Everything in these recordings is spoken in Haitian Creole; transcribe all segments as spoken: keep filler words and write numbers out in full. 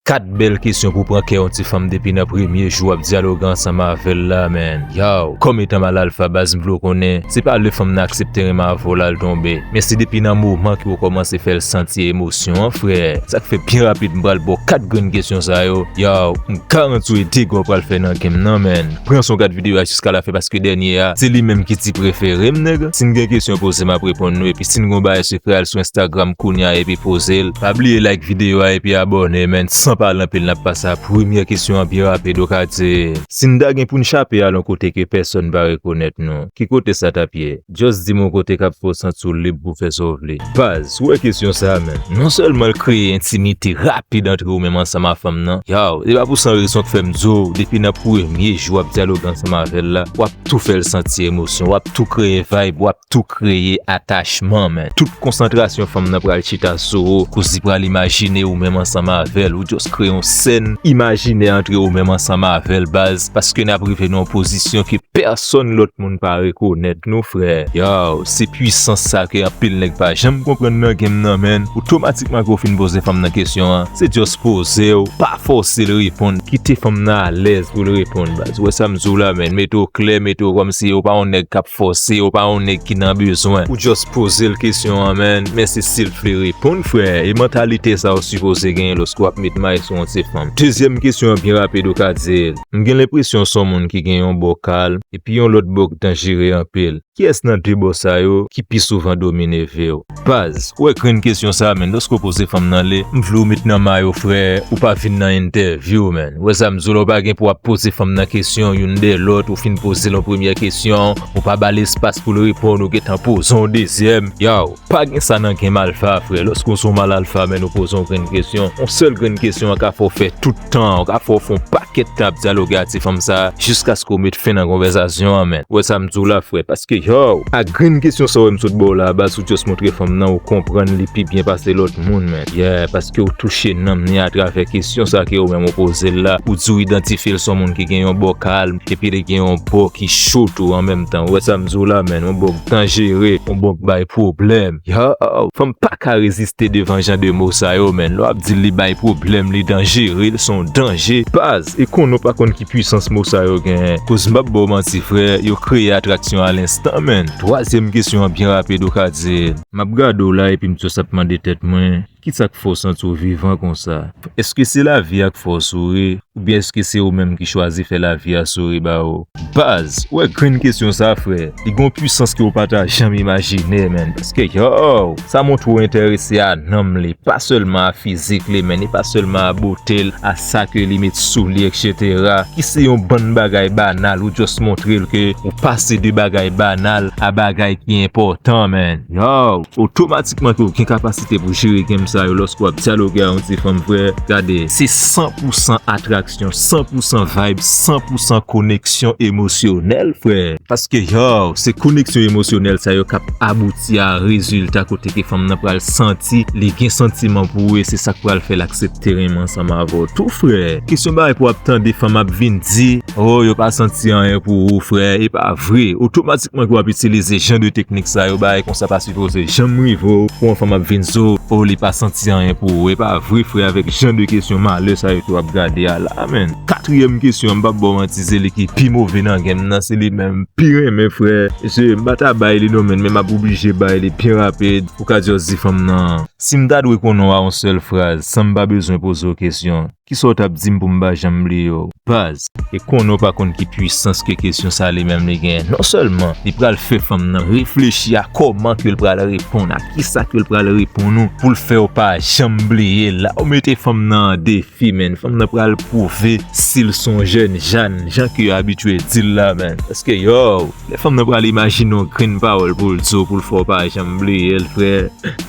kat bèl kesyon pou pran kè yon ti fanm depi nan premye jou w ap dyaloge ansanm avè l la, man. Yow, kòm etan m al alfa, baz, m vle w konnen, se pa lè fanm nan aksepte renmen avè w la l tonbe, men se depi nan moman ke w kòmanse fè l santi emosyon an, frè. Sa k fè, byen rapid, m pral ba w kat grenn kesyon sa yo. Yow, m garanti w e dega w pral fè nan game nan, man. Pran son gad videyo a jiska lafen, paske dènye a, se li menm ki ti prefere m, nèg. Si n gen kesyon, poze m, ap reponn nou. Epi si n gon bagay sekrè, al sou Instagram kounye a epi poze l. Pa bliye like videyo a epi abòne, man. San pale anpil, n ap pase a premyè kesyon an byen rapid, ou ka di, si n ta gen pou n chape al yon kote ke pèsonn pa rekonèt nou, ki kote sa t ap ye? Just di m yon kote k ap fè w santi w lib pou fè sa w vle. Baz, ou wè kesyon sa a, man. Non sèlman l kreye entimite rapid antre ou menm ansanm a fanm nan. Yow, se pa pou san rezon k fè m di w, depi nan premye jou w ap dyaloge ansanm avè l la, w ap tou fè l santi emosyon, w ap tou kreye vibe, w ap tou kreye atachman, man. Tout konsantrasyon fanm nan pral chita sou ou, koz li pral imajine ou menm ansanm avè l, ou just kreye yon sèn imajinè antre ou menm ansanm avè l, baz, paske n ap rive nan yon pozisyon ke pèsonn lòt moun pa rekonèt nou, frè. Yow, se pwisans sa ke anpil nèg pa janm konprann nan game nan, man. Otomatikman ke w fin poze fanm nan kesyon an, se just poze w, pa fòse l reponn, kite fanm nan alèz pou l reponn, baz. Ou wè sa m di w la, man, mete w klè, mete w kòmsi ou pa yon nèg k ap fòse, ou pa yon nèg ki nan bezwen. Ou just poze l kesyon an, man, men se si l vle reponn, frè. E mantalite sa w sipoze genyen lòske w ap met may sou yon ti fanm. Dezyèm kesyon an byen rapid, ou ka di l, m gen lenpresyon se yon moun ki gen yon bò kalm, epi yon lòt bò k danjere anpil. Kiyès nan de bò sa yo ki pi souvan domine vi w? Baz, ou wè grenn kesyon sa a, man, lòske w poze fanm nan li, m vle w met nan may ou, frè, ou pa vin nan entèvyou, man. Ou wè sa m di w la, ou pa gen pou w ap poze fanm nan kesyon youn dèyè lòt, ou fin poze l yon premyè kesyon, ou pa ba l espas pou l reponn, ou gentan poze yon dezyèm. Yow, pa gen sa nan game alfa, frè. Lòske w se yon mal alfa, man, ou poze yon grenn kesyon, yon sèl grenn kesyon an ka fè w fè tout tan, ou ka fè w fè yon pakèt tan ap dyaloge ak ti fanm sa a, jiskaske w met fen nan konvèsasyon an, man. Ou wè sa m di w la, frè, paske, yow, ak grenn kesyon sa w wè m sot ba w la, baz, ou just montre fanm nan ou konprann li pi byen pase lòt moun, man. Yeah, paske w touche nanm li atravè kesyon sa ke ou menm ou poze l la. Ou di w idantifye l se yon moun ki gen yon bò kalm, epi li gen yon bò ki cho tou an menm tan. Ou wè sa m di w la, man, yon bò k danjere, yon bò k bay pwoblèm. Yow, fanm pa ka reziste devan jan de mo sa yo, man. Lè w ap di l li bay pwoblèm, li danjere, li se yon danje. Baz, e konnen w pa konn ki pwisans mo sa yo genyen. Koz m p ap ba w manti, frè, yo kreye atraksyon a lenstan, man. Twazyèm kesyon an byen rapid, ou ka di, m ap gade w la epi m just ap mande tèt mwen, kisa k fè w santi w vivan konsa? Èske se lavi a k fè w souri? Oubyen èske se ou menm ki chwazi fè lavi a souri ba ou? Baz, ou wè grenn kesyon sa, frè, li gen yon pwisans ke w pa ta janm imajine, man. Paske, yow, sa montre w enterese a nanm li, pa sèlman a fizik li, man, e pa sèlman a bote l, a sa ke li met sou li, etsetera. Ki se yon bann bagay banal, ou just montre l ke ou pase de bagay banal a bagay ki enpòtan, man. Yow, otomatikman ke w gen kapasite pou jere game sa yo lòske w ap dyaloge a yon ti fanm, frè. Gade, se san pou san atraksyon, san pou san vibe, san pou san koneksyon emosyonèl, frè. Paske, yow, se koneksyon emosyonèl sa yo k ap abouti a rezilta kote ke fanm nan pral santi li gen santiman pou ou, e se sa k pral fè l aksepte renmen ansanm avè w tou, frè. Kesyon bagay pou w ap tande fanm ap vin di, oh, yo pa santi anyen pou ou, frè, e pa vre. Otomatikman ke w ap itilize jan de teknik sa yo, bagay konsa pa sipoze janm rive w, pou yon fanm ap vin di w, oh, li pa santi anyen pou ou, e pa vre, frè, avèk jan de kesyon malè sa yo ke w ap gade a la, man. Katriyèm kesyon an, m p ap ba w manti, se li ki pi move nan game nan, se li menm m pi renmen, frè. Mesye, m pa ta bay li non, man, men m ap oblije bay li byen rapid. Ou ka just di fanm nan, si m ta dwe konnen w a yon sèl fraz, san m pa bezwen poze w kesyon, kisa w t ap di m pou m pa janm bliye w? Baz, e konnen w pa konn ki pwisans ke kesyon sa li menm li genyen. Non sèlman li pral fè fanm nan reflechi a kòman ke l pral reponn, a kisa ke l pral reponn ou, pou l fè w pa janm bliye l. La ou mete fanm nan an defi, man. Fanm nan pral pwouve si l se yon jèn jan, jan ke yo abitye di l la, man. Paske, yow, lè fanm nan pral imajine yon grenn pawòl pou l di w, pou l fè w pa janm bliye l, frè,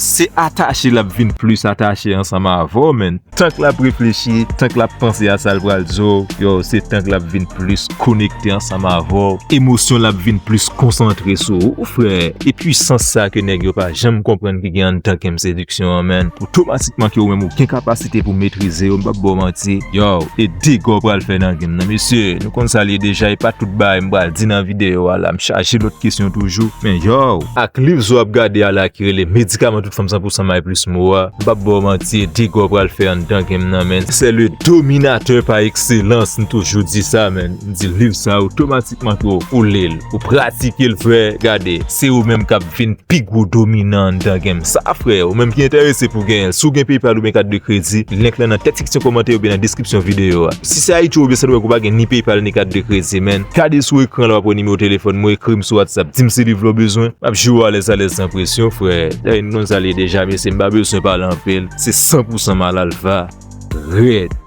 se atache l ap vin plis atache ansanm avè w, man. Tank l ap reflechi, tank l ap panse a sa l pral di w, yow, se tank l ap vin plis konekte ansanm avè w. Emosyon l ap vin plis konsantre sou ou, frè. E pwisans sa ke nèg yo pa janm konprann ki gen anndan game sediksyon an, man. Otomatikman ke ou menm ou gen kapasite pou metrize yo, m p ap ba w manti. Yow, e dega w pral fè nan game nan, mesye. Nou konn sa l ye deja, e pa tout bagay m pral di nan videyo a la. M chaje lòt kesyon toujou. Men yow, ak liv sa w ap gade a la ki rele Medikaman Tout Fanm San Pou San May Plis Mo a, m p ap ba w manti, e dega w pral fè anndan game nan, man. Sèl Le dominateur par excellence, m toujou di sa, man. M di liv sa otomatikman tou, ou li l, ou pratike l, frè, gade, se ou menm k ap vin pi gwo dominan anndan game sa, frè. Ou menm ki enterese pou genyen l, si w gen PayPal oubyen kat de kredi, link lan nan tèt seksyon kòmantè oubyen nan deskripsyon videyo a. Si se Ayiti ou oubyen sa dwe ou pa gen ni PayPal ni kat de kredi, man, gade sou ekran la, w ap wè nimewo telefòn mwen, ekri m sou WhatsApp, di m se liv la w bezwen. M ap jwe w alèz alèz san presyon, frè. Dayè, nou konn sa l ye deja, mesye, m pa bezwen pale anpil. Se san pou san Mal Alfa. Rèd.